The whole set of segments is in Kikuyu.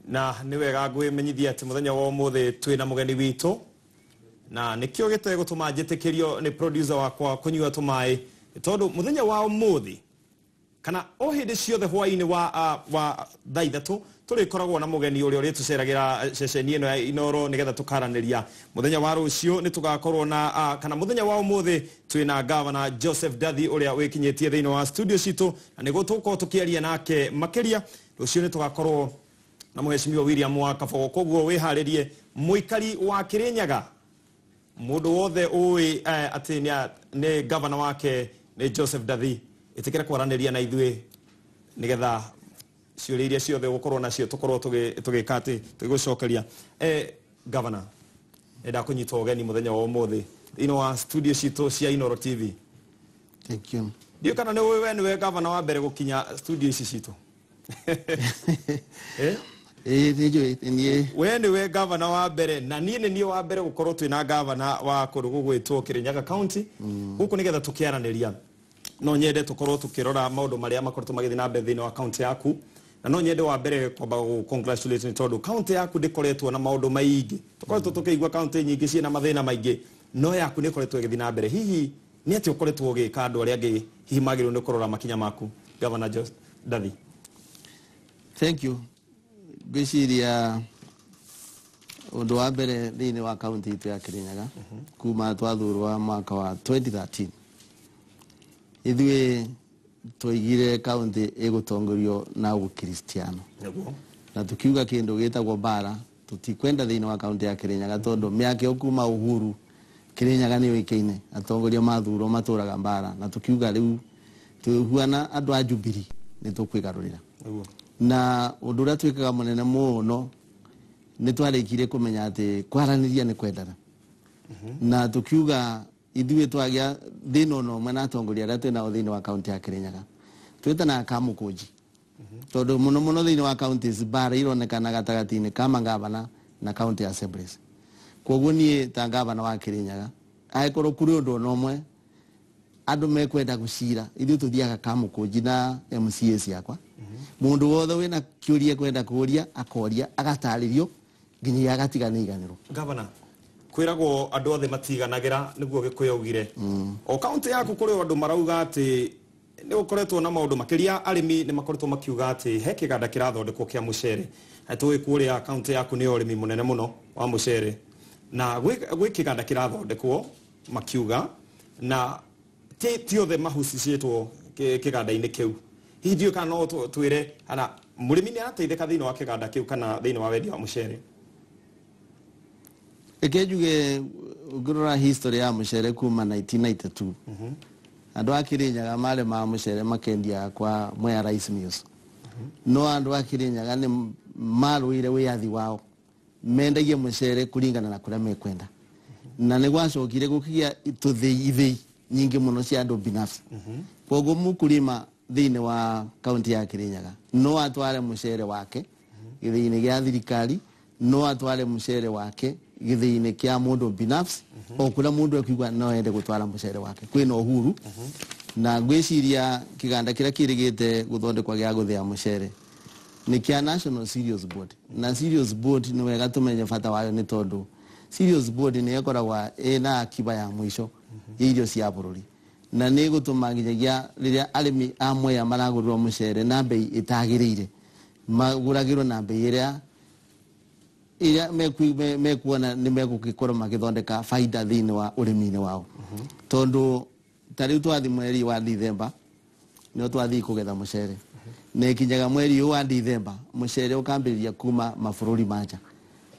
Na nĩ wega ngwĩmenyithia atĩ mũthenya wa ũmũthĩ twĩna mũgeni witũ, na nĩkĩo gĩtegũtũma njĩtĩkĩrio nĩ producer wakwa kũnyua tũmaĩ, tondũ mũthenya wa ũmũthĩ kana o hĩndĩ ciothe hwaĩ-inĩ wa thaa 3 tũrĩkoragwo na mũgeni ũrĩa ũrĩtũceragĩra ceceni ĩno ya Inoro nĩgetha tũkaranĩria. Mũthenya wa rũciũ nĩ tũgakorwo na kana mũthenya wa ũmũthĩ twĩna Governor Joseph Ndathi ũrĩa wĩkinyĩtie thĩinĩ wa studio citũ, na nĩguo tũgũkorwo tũkĩaria nake makĩria. Rũciũ nĩ tũgakorwo na Mũhecimiwa William wa Kabogo. Koguo wĩharĩrie, mũikari wa Kĩrĩnyaga, mũndũ wothe ũĩ atĩ nĩ governor wake nĩ Joseph Ndathi, ĩtĩkĩre kwaranĩria na ithuĩ nĩgetha ciũria iria ciothe ũgũkorwo nacio tũkorwo tũgĩka atĩ tũgĩgũcokeria. Governor, nĩ kũnyita ũgeni mũthenya wa ũmũthĩ thĩinĩ wa studio citũ cia Inoro TV. Thank you. Ndiũ kana nĩ ũĩ we nĩwe governor wa mbere gũkinya studio ici citũ, eh? Ĩĩ, nĩ njũĩ nĩ niĩ. We nĩwe gavana wa mbere, na niĩ nĩ niĩ wa mbere gũkorwo twĩna gavana wa kũndũ gũgwĩtwo Kĩrĩnyaga County gũkũ nĩgetha tũkĩaranĩria. No nyende tũkorwo tũkĩrora maũndũ marĩa makoretwo magĩthiĩ na mbere thĩinĩ wa county yaku, na no nyende wa mbere kwamba gũ congratulate nĩ tondũ county yaku ndĩkoretwo na maũndũ maingĩ. Tũkoretwo tũkĩigua county nyingĩ ciĩna mathĩna maingĩ, no yaku nĩ ĩkoretwo ĩgĩthiĩ na mbere. Hihi nĩ atĩa ũkoretwo ũgĩka andũ arĩa angĩ hihi magĩrĩirwo nĩ kũrora makinya maku, Governor Joseph Ndathi? Thank you. Ngwĩciria ũndũ wa mbere thĩinĩ wa kaunti itũ ya Kĩrĩnyaga kuma twathurwo mwaka wa 2013, ithuĩ twaigire kaunti ĩgũtongorio na ũkristiano, na tukiuga kĩndũ gĩtagwo mbara tutikwenda thĩinĩ wa kaunti ya Kĩrĩnyaga, tondũ mĩaka ĩyo kuma uhuru Kĩrĩnyaga nĩ yũĩkaine atongoria mathurwo matũraga mbara, na tukiuga rĩu twĩhuana andũ a Jubilee nĩ tũkwĩgarũrĩra. Na ũndũ ũrĩa twĩkaga mũnene mũno nĩ twarĩkire kũmenya atĩ kwaranĩria nĩ kwendana, na tukiuga ithuĩ twagĩa thĩna ona ũmwe na atongoria arĩa twĩnao thĩinĩ wa kaunti ya Kĩrĩnyaga, twĩtanaga kamũkũnji, tondũ mũno mũno thĩinĩ wa counties mbara ironekana gatagatĩ-inĩ ka mangavana na county assemblies. Koguo niĩ ta gavana wa Kĩrĩnyaga, angĩkorwo kũrĩ ũndũ ona ũmwe andũ mekwenda gũcira, ithuĩ tũthiaga kamũkũnji na MCA ciakwa. Mũndũ wothe wĩna kĩũria kwenda kũria akoria, agatarĩrio nginyagia agatiga nĩ iganĩrwo. Governor, kwĩragwo andũ othe matiganagĩra, nĩguo Gĩkũyũ augire. O kaunti yaku kũrĩ andũ marauga atĩ nĩ gũkoretwo na maũndũ makĩria, arĩmi nĩ makoretwo makiuga atĩ he kĩganda kĩrathondekwo kĩa mũcere. Na tũĩ kũrĩa kaunti yaku nĩ ũrĩmi mũnene mũno wa mũcere, na gwĩ kĩganda kĩrathondekwo makiuga, na ti othe mahucicĩtwo kĩganda-inĩ kĩu. Hihi ndiũĩ kana no twĩre kana mũrĩmi nĩ arateithĩka thĩinĩ wa kĩganda kĩu kana thĩinĩ wa wendia wa mũcere? Reke njuge, ũngĩrora history ya mũcere kuma 1992, andũ a Kĩrĩnyaga marĩmaga mũcere makendia kwa Mwea Rice Mills, no andũ a Kĩrĩnyaga nĩ marũire wĩyathi wao mendagie mũcere kũringana na kũrĩa mekwenda, na nĩ gwacokire gũkĩgĩa tũthĩi ithĩi nyingĩ mũno cia andũ binafsi. Koguo mũkulima thĩinĩ wa kaunti ya Kĩrĩnyaga no atware mũcere wake gĩthĩi-inĩ gĩa thirikari, no atware mũcere wake gĩthĩi-inĩ kĩa mũndũ binafsi, o kũrĩa mũndũ ekuigua no ende gũtwara mũcere wake, kwĩna uhuru. Na ngwĩciria kĩganda kĩrĩa kĩrĩgĩte gũthondekwo gĩa gũthĩa mũcere nĩ kĩa National Cereals Board, na Cereals Board nĩ wega tũmenye bata wayo, nĩ tondũ Cereals Board nĩ ĩkoragwo ĩna akiba ya mũico ya irio cia bũrũri, na nĩ ĩgũtũma nginyagia rĩrĩa arĩmi a Mwea maragũrĩrwo mũcere na mbei ĩtagĩrĩire, magũragĩrwo na mbei ĩrĩa mekuona nĩ megũgĩkorwo magĩthondeka baida thĩinĩ wa ũrĩmi-inĩ wao. Tondũ ta rĩu twathiĩ mweri wa Dithemba nĩo twathiĩ kũgetha mũcere, na ĩkinyaga mweri ũyũ wa Dithemba mũcere ũkambĩrĩria kuma mabũrũri ma nja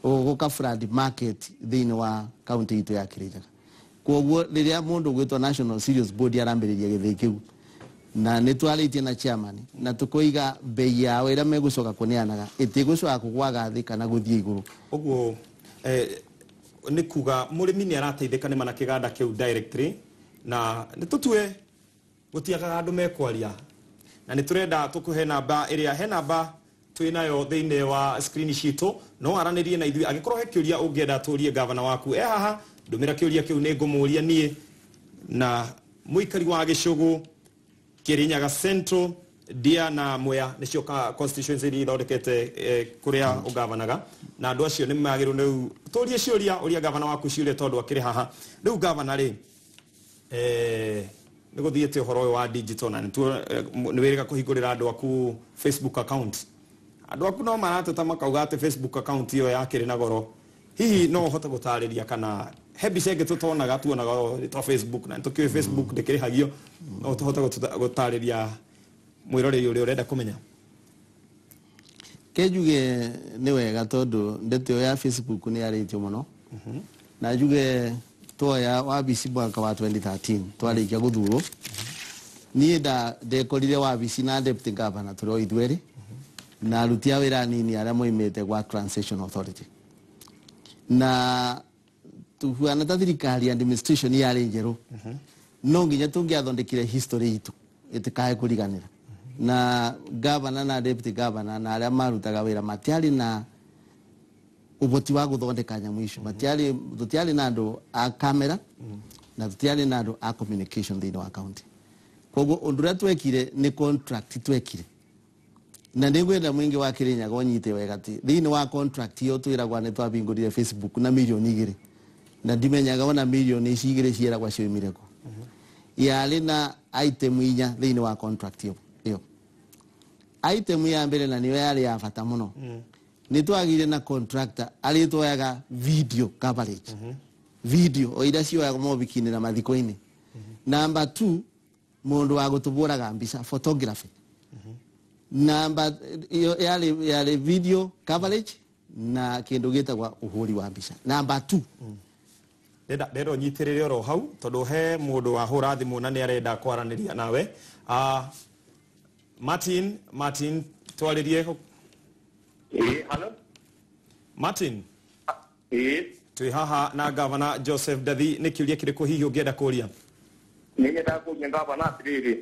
ũgũka flood market thĩinĩ wa kaunti itũ ya Kĩrĩnyaga. Koguo rĩrĩa mũndũ ũgwĩtwo National Cereals Board arambĩrĩria gĩthĩi kĩu, na nĩ twarĩtie na chairman na tũkoiga mbei yao ĩrĩa megũcoka kũneanaga ĩtigũcoka kũgwaga thĩ kana gũthiĩ igũrũ. Ũguo nĩ kuga mũrĩmi nĩ arateithĩka nĩ mana kĩganda kĩu directly, na nĩ tũtue gũtiagaga andũ mekwaria, na nĩ tũrenda tũkũhe namba ĩrĩa he namba twĩ nayo thĩinĩ wa screen citũ, no aranĩrie na ithuĩ angĩkorwo he kĩũria ũngĩenda tũrie gavana waku e haha. Ndũmĩra kĩũria kĩu, nĩ ngũmũria niĩ. Na mũikari wa Gĩcũgũ, Kĩrĩnyaga Central, Ndia na Mwea nĩcio constituency iria ithondekete kũrĩa ũgavanaga, na andũ acio nĩ magĩrĩirwo rĩu tũrie ciũria ũria gavana waku ciũria tondũ akĩrĩ haha. Rĩu gavana rĩ, nĩ gũthiĩte ũhoro ũyũ wa digital na nĩ wĩrĩga kũhingũrĩra andũ aku Facebook account. Andũ aku no marateta makauga atĩ Facebook account ĩyo yakĩrĩ na goro. Hihi no ũhote gũtarĩria kana he mbica ĩngĩ tũtonaga tuonaga twa Facebook na nĩtũkĩũĩ Facebook ndĩkĩrĩhagio, no tũhote gũtarĩria mwĩroreri ũrĩa ũrenda kũmenya? Ke njuge nĩ wega tondũ ndeto ĩyo ya Facebook nĩ yarĩtio mũno, na njuge twoya wabici mwaka wa 2013 twarĩkia gũthurwo, niĩ ndekorire wabici na deputy governor tũrĩ o ithuerĩ na aruti a wĩra anini arĩa moimĩte gwa Transition Authority, na tuhuana ta thirikari administration yarĩ njerũ, no nginya tũngĩathondekire history itũ ĩtikae kũriganĩra. Na governor na deputy governor na arĩa marutaga wĩra matiarĩ na ũhoti wa gũthondeka nyamũ icio, matiarĩ, tũtiarĩ na andũ a camera na tũtiarĩ na andũ a communication thĩinĩ wa county. Koguo ũndũ ũrĩa twekire nĩ contract twekire, na nĩ ngwenda mũingĩ wa Kirinyaga ũnyite wega atĩ thĩinĩ wa contract ĩyo twĩragwa nĩ twahingũrire Facebook na mirioni 2, na ndimenyaga ona mirioni ici 2 cieragwa cioimire kũ. Yarĩ na item 4 thĩinĩ wa contract ĩyo. Item ya mbere na nĩyo yarĩ ya bata mũno, nĩ twagire na contractor arĩa twoyaga video coverage, video o iria cioyagwo mohiki-inĩ na mathiko-inĩ. Number 2, mũndũ wa gũtũbũraga mbica, photography. Number iyo yarĩ video coverage na kĩndũ gĩtagwa ũhũri wa mbica. Number 2, Ndenda ũnyitĩrĩre oro hau tondũ he mũndũ wahũra thimũ na nĩ arenda kwaranĩria nawe. Martin twarĩrie. Hello? Martin. Twĩ haha na Governor Joseph Ndathi, nĩ kĩũria kĩrĩkũ hihi ũngĩenda kũria? Nĩ nyendaga kũria gavana atĩrĩrĩ,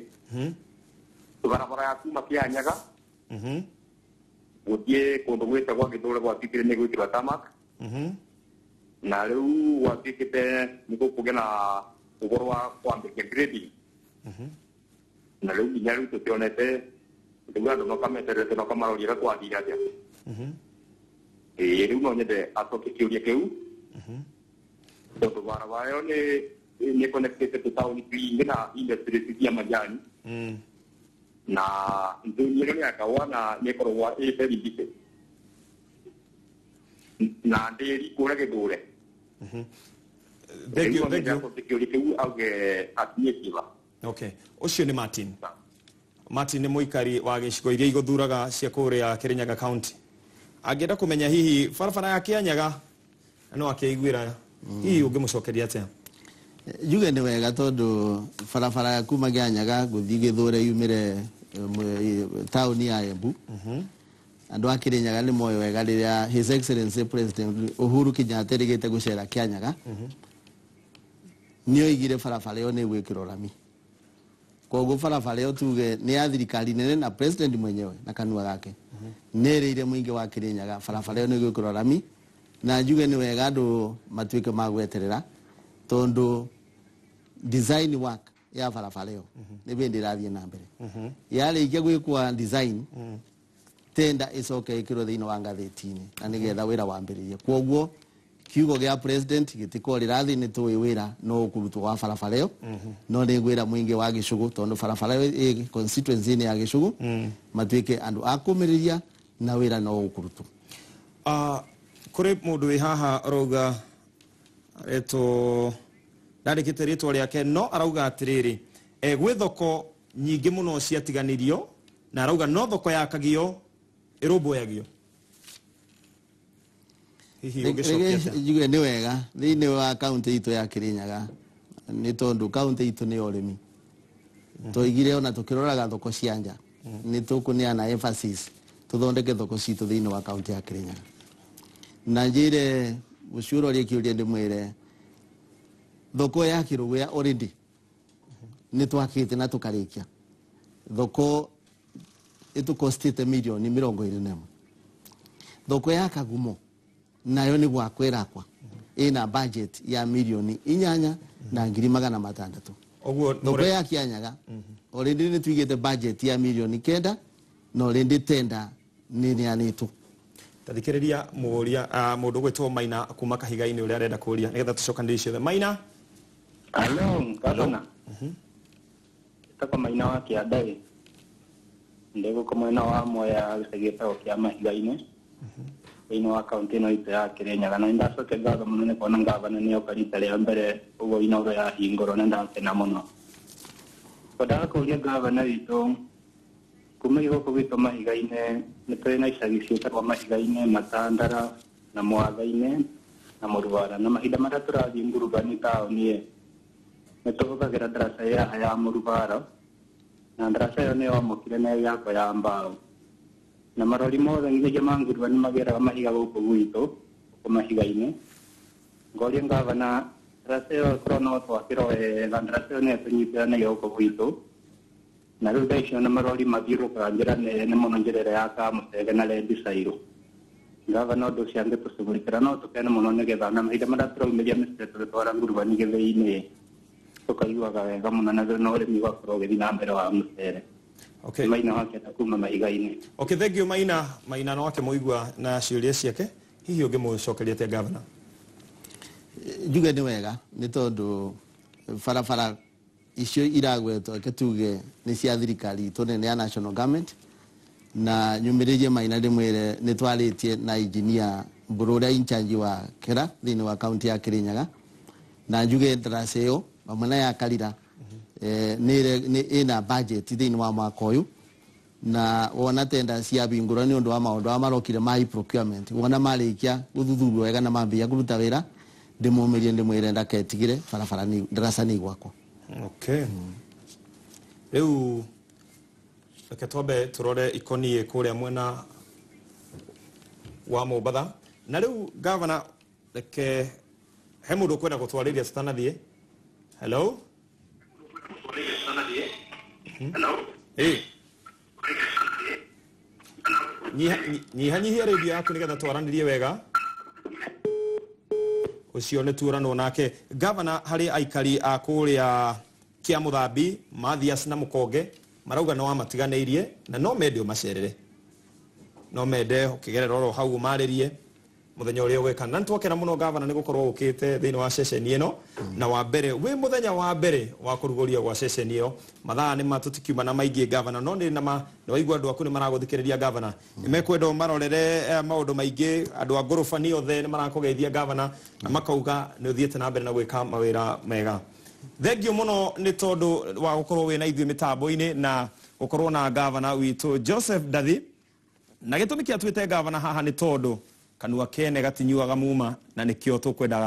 barabara ya kuma Kĩanyaga gũthiĩ kũndũ gwĩtagwo Gĩthũre gwatuĩkire nĩ gwĩkĩrwo tarmac, na rĩu gwatuĩkĩte nĩ gũkũgĩa na ũhoro wa kwambĩrĩria grading, na rĩu nginya rĩu tũtionete, rĩu andũ makameterete makamaroria ũrĩa kwathire atĩa. Rĩu no nyende acokie kĩũria kĩu tondũ barabara ĩyo nĩ connected to taũni nyingĩ na industries cia majani, na nthuni ĩno nĩ ya kahũa na nĩ ĩkoragwo ĩ very busy na ndĩri kũrĩa Gĩthũre. Thank you, thank you. Kĩũria kĩu auge akinyie kĩba. Okay, ũcio nĩ Martin. Martin nĩ mũikari wa gĩcigo iria igũthuraga cia kũrĩa Kirinyaga County. Angĩenda kũmenya hihi barabara ya Kĩanyaga no akĩiguĩra, hihi ũngĩmũcokeria atĩa? Njuge nĩ wega tondũ barabara ya kuma Kĩanyaga gũthiĩ Gĩthũre yumĩre taũni ya Embu, andũ a Kirinyaga nĩ moĩ wega rĩrĩa His Excellency President Uhuru Kenyatta erĩgĩte gũcera Kĩanyaga, nĩ oigire barabara ĩyo nĩ ĩgwĩkĩrwo rami. Koguo barabara ĩyo tuge nĩ ya thirikari nene na president mwenyewe na kanua gake nĩ erĩire mũingĩ wa Kirinyaga barabara ĩyo nĩ ĩgwĩkĩrwo rami, na njuge nĩ wega andũ matuĩke ma gweterera tondũ design work ya barabara ĩyo nĩ bĩndĩ ĩrathiĩ na mbere. Yarĩkia gwĩkwa design, tenda ĩcoke ĩkĩrwo thĩinĩ wa ngathĩti-inĩ na nĩgetha wĩra wambĩrĩrie. Koguo kiugo gĩa president gĩtikorĩra thĩ, nĩ tũĩ wĩra no ũkũrutwo wa barabara ĩyo, no nĩ ngwĩra mũingĩ wa Gĩcũgũ tondũ barabara ĩyo ĩ constituency-inĩ ya Gĩcũgũ, matuĩke andũ a kũmĩrĩria na wĩra no ũkũrutwo. Kũrĩ mũndũ wĩ haha arauga aretwo, ndandĩkĩte rĩtwa rĩake, no arauga atĩrĩrĩ, gwĩ thoko nyingĩ mũno ciatiganĩrio, na arauga no thoko ya Kagio ĩrũmbũyagio. Hihi ũngĩcokia atĩa? Njuge nĩ wega thĩinĩ wa kaunti itũ ya Kirinyaga, nĩ tondũ kaunti itũ nĩ ũrĩmi, twaigire ona tũkĩroraga thoko cia nja nĩ tũkũneana emphasis tũthondeke thoko citũ thĩinĩ wa kaunti ya Kirinyaga. Na njĩre ũcio ũroria kĩũria ndĩmwĩre thoko ya Kĩrũgũya already nĩ twakĩte na tũkarĩkia thoko ĩtũkostĩte mirioni 21. Thoko ya Kagumo nayo nĩ gwakwa ĩrakwa, ĩna budget ya 8,600,000. Ũguo Thoko ya Kianyaga already nĩ tuigĩte budget ya mirioni 9 na already tender nĩ neanĩtwo. Tathikĩrĩria mũũria mũndũ ũgwĩtwo Maina kuma Kahiga-inĩ ũrĩa arenda kũũria nĩgetha tũcokanĩrie ciothe. Maina. Hello, gavana. Tako Maina wa Kĩanda ndĩ gũkũ mwena wa Mwea gĩcagi gĩtagwo kĩa Mahiga-inĩ thĩinĩ wa kaunti ĩno itũ ya Kĩrĩnyaga, na nĩndacokia ngatho mũno nĩ kuona gavana nĩoka rita rĩa mbere ũguo Inooro yahingũrwo, na ndakena mũno. Twendaga kũũria gavana witũ kuma gũkũ gwitũ Mahiga-inĩ nĩ tũrĩ na icagi ciĩtagwo Mahiga-inĩ, Matandara na Mwatha-inĩ na Mũrwara, na mahinda marĩa tũrathiĩ Ngurubani taũni nĩ tũhũthagĩra ndaraca ya Mũrubara, na ndaraca ĩyo nĩ yomokire na ĩgĩakwo ya mbaũ, na marori mothe nginyagia ma Ngurubani mageraga mahiga gũkũ gwitũ gũkũ Mahiga-inĩ. Ngoria gavana ndaraca ĩyo ĩkorwo no twakĩrwo wega, ndaraca ĩyo nĩ ĩtũnyitithanagia gũkũ gwitũ, na rĩu thaa icio na marori mathiũrũrũkaga njĩra nene mũno, njĩra ĩrĩa ya Kamũcege na Rendi Cairũ. Gavana ũndũ ũcio angĩtũcugurikĩra no tũkene mũno, nĩgetha na mahinda marĩa tũraumĩria mĩcere tũgĩtwara Ngurubani gĩthĩi-inĩ tũkaiguaga wega mũno, na ũrĩmi ũgakorwo ũgĩthiĩ na mbere wa mũcere. Okay. Maina wa Kĩanda kuma Mahiga-inĩ. Okay, thank you Maina. Maina no akĩmũigua na ciũria ciake, hihi ũngĩmũcokeria atĩa gavana? Njuge nĩ wega nĩ tondũ barabara icio iragwetwo reke tuge nĩ cia thirikari itũ nene ya national government, na nyumĩrĩrie Maina ndĩmwĩre nĩ twarĩtie na engineer Mbũrũ ũrĩa in charge wa Kĩra thĩinĩ wa kaunti ya Kĩrĩnyaga, na njuge ndaraca ĩyo hamwe na ya Karira nĩ ĩna budget thĩinĩ wa mwaka ũyũ, na wona tenda ciahingũrwo nĩ ũndũ wa maũndũ aya marokire ma e-procurement, wona marĩkia gũthuthurio wega na mambĩrĩria kũruta wĩra, ndĩmũmĩrie ndĩmwĩre ndaketigĩre barabara nĩ ndaraca nĩ igwakwo. Okay. Rĩu reke twambe tũrore ikoniĩ kũrĩa mwena wa Mombatha, na rĩu gavana reke he mũndũ ũkwenda gũtwarĩria tũtanathiĩ. Hello. Ĩ. Nyihanyihia radio yaku nĩgetha twaranĩrie wega. Ũcio nĩ tuoranwo nake. Gavana, harĩ aikari a kũrĩa Kĩamũthambi, Mathias na Mũkonge marauga no wamatiganĩirie na no mende ũmacerere, no mende ũkĩgerera oro hau ũmarĩrie mũthenya ũrĩa ũgwĩka. Na nĩtwakena mũno gavana nĩ gũkorwo ũkĩte thĩinĩ wa ceceni ĩno, na wa mbere wĩ mũthenya wa mbere wa kũrugũria gwa ceceni ĩyo. Mathaa nĩ ma tũtikiuma na maingĩ gavana, no nĩ nama nĩ waigua andũ aku nĩ maragũthikĩrĩria gavana, nĩ mekwenda ũmarorere maũndũ maingĩ. Andũ a ngorobani othe nĩ marakũgeithia gavana na makauga nĩ ũthiĩte na mbere na gwĩka mawĩra mega. Thengiũ mũno nĩ tondũ wa gũkorwo wĩna ithuĩ mĩtambo-inĩ na gũkorwo na gavana witũ Joseph Ndathi. Na gĩtũmi kĩa twĩte gavana haha nĩ tondũ kanua kene gatinyuaga muma, na nĩkĩo tũkwendaga.